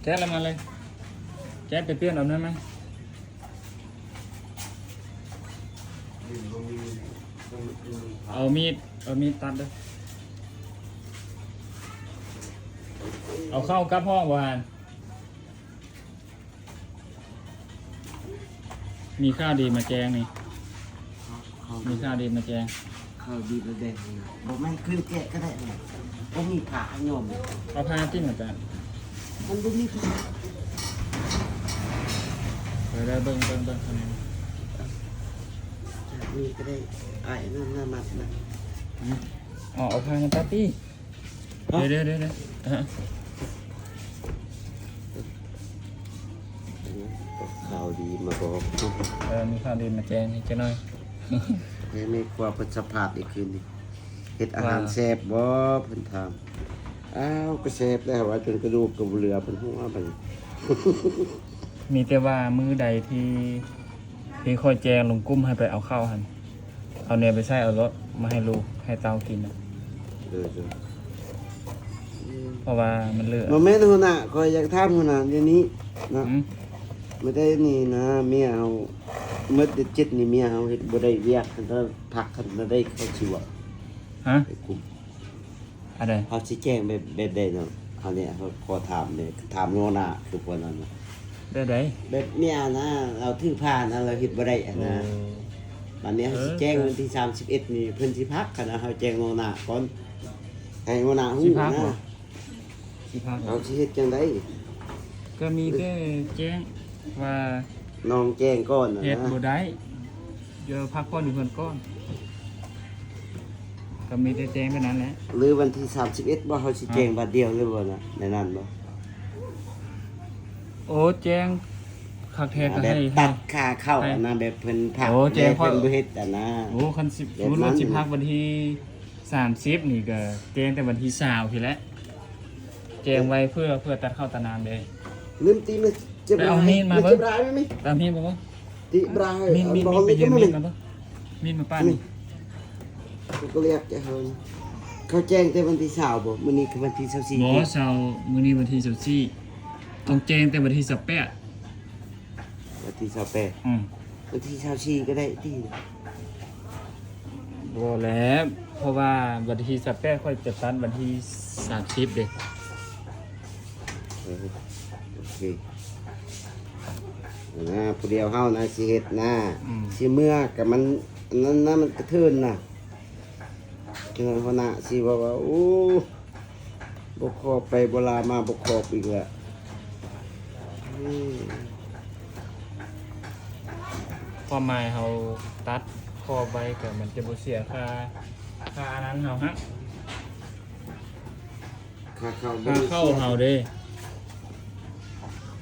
ແກະລະມາເລີຍ ແກະໄປປ່ຽນເອົານັ້ນມາ ເອົາມີດ ເອົາມີດຕັດເດີ້ ເອົາເຂົ້າກັບຫ້ອງບໍ່ຫັ້ນ? ມີຂ່າວດີມາແຈ້ງນີ້ ມີຂ່າວດີມາແຈ້ງ ຂ່າວດີມາແຈ້ງ ບໍ່ແມ່ນຄືແກະກໍໄດ້ ບໍ່ມີຜ້າຍ້ອມ ເອົາຜ້າຕິມາຈານ ມັນບໍ່ມີຜ້າ ເດີໆ ເບິ່ງ ເບິ່ງ ເບິ່ງຂ້າງໃນ ຈາກນີ້ກໍໄດ້ ອ້າຍນັ້ນນະ ມັດນະ ອືມ ເອົາ ເອົາຜ້າມາຕັດຕິ. ຮະ? ດຽວໆໆ ອ່ະ ຂ່າວດີມາບອກ ເອີ ມີຂ່າວດີມາແຈ້ງນີ້ຈັກໜ້ອຍ ໃຫ້ແມ່ຄົວເພິ່ນສຳພາດອີກຄືນນີ້ ເຮັດອາຫານ ວ່າ ແຊບບໍ່? ເພິ່ນຖາມ ອ້າວ ກໍແຊບແລ້ວ ວ່າຈົນກະດູກກໍບໍ່ເຫຼືອ ເພິ່ນຫົວບັດນີ້ ມີແຕ່ວ່າມື້ໃດທີ່ ທີ່ຂ້ອຍແຈ້ງລົງກຸ່ມໃຫ້ໄປເອົາເຂົ້າຫັ້ນ ເອົາແນວໄປໃຊ້ເອົາໂລດ ມາໃຫ້ລູກໃຫ້ເຕົ້າກິນນະ ໂດຍໆ ເພາະວ່າມັນເຫຼືອ ບໍ່ແມ່ນຫົວໜ້າ ຂ້ອຍຢາກຖາມຫົວໜ້າດຽວນີ້ນະ ອືມ ມື້ໃດນີ້ນະ ເມຍເຮົາ ໝົດເດືອນເຈັດນີ້ເມຍເຮົາເຮັດບໍ່ໄດ້ວຽກ ຄັນຖ້າພັກ ຄັນແນວໃດເຂົາຊິເວົ້າ ຮະ? ໄປຄຸມ ອັນໃດ? ເຮົາຊິແຈ້ງແບບ ແບບໃດເນາະ? ອັນນີ້ເຮົາຂໍຖາມແດ່ ຖາມຫົວໜ້າຄືພວກນັ້ນນະ ແບບໃດ? ແບບເມຍນະ ລາວຖືພານນະ ລາວເຮັດບໍ່ໄດ້ຫັ້ນນະ ໂອ້ ບາດນີ້ເຮົາຊິແຈ້ງ ເອີ ວັນທີສາມສິບເອັດນີ້ ເພິ່ນຊິພັກ ຄັນວ່າເຮົາແຈ້ງລ່ວງໜ້າກ່ອນ ໃຫ້ຫົວໜ້າຮູ້ນະ ຊິພັກບໍ່? ຊິພັກບໍ່? ເຮົາຊິເຮັດຈັ່ງໃດ? ກໍມີແຕ່ແຈ້ງວ່າ ນ້ອງແຈ້ງກ່ອນນະ ເຮັດບໍ່ໄດ້ ດຽວພັກຜ່ອນຢູ່ເຮືອນກ່ອນ ກໍມີແຕ່ແຈ້ງເທົ່ານັ້ນແຫຼະ ຫຼືວັນທີສາມສິບເອັດບໍ່ ເຮົາຊິແຈ້ງບາດດຽວເລີຍບໍ່ນະ ໃນນັ້ນບໍ່? ໂອ້ ແຈ້ງຄັກແທ້ກໍໃຫ້ ແບບຕັດຄ່າເຂົ້າ ໃຫ້ ອັນນັ້ນ ແບບເພິ່ນພັກ ໂອ້ ແຈ້ງ ເພິ່ນບໍ່ເຮັດອັນນະ ໂອ້ ຄັນຊິ ສົມມຸດວ່າຊິພັກວັນທີສາມສິບນີ້ ກໍແຈ້ງແຕ່ວັນທີຊາວພີ້ແຫຼະ ແຈ້ງໄວ້ເພື່ອ ເພື່ອຕັດເຂົ້າຕັດນ້ຳເດ້ ລືມຕິ ໄປເອົາມີດມາເບິ່ງ ເອົາມີດມາເບິ່ງ ຕິບຣາ ມີດ ມີດ ມີດ ໄປຢືມມີດມາເບິ່ງ ມີດມາປາດນີ້ ກໍລຽກເຂົາ ເຂົາແຈ້ງແຕ່ວັນທີຊາວບໍ່? ມື້ນີ້ຄືວັນທີຊາວສີ່ ບໍ່ ຊາວ ມື້ນີ້ວັນທີຊາວສີ່ ຕ້ອງແຈ້ງແຕ່ວັນທີຊາວແປດ ວັນທີຊາວແປດ ອືມ ວັນທີຊາວສີ່ກໍໄດ້ຕິ? ບໍ່ແຫຼະ ເພາະວ່າວັນທີຊາວແປດຂ້ອຍຈະຕັດວັນທີສາມສິບເດ້ ເອີ ໂອເຄ ນະ ຜູ້ດຽວເຮົານະຊິເຮັດນະ ອືມ ຊິເມືອກະມັນ ອັນນັ້ນນະ ມັນກະເທີນນະ ຈັ່ງນັ້ນຫົວໜ້າຊິວ່າ ວ່າ ໂອ້ ບໍ່ຂອບໄປບໍ່ລາມາບໍ່ຂອບອີກແລ້ວ ຄວາມໝາຍເຮົາຕັດຂອບໄວ້ກໍມັນຈະບໍ່ເສຍຄ່າ ຄ່າອັນນັ້ນເຮົາຫັ້ນ ຄ່າເຂົ້າ ຄ່າເຂົ້າເຮົາເດ້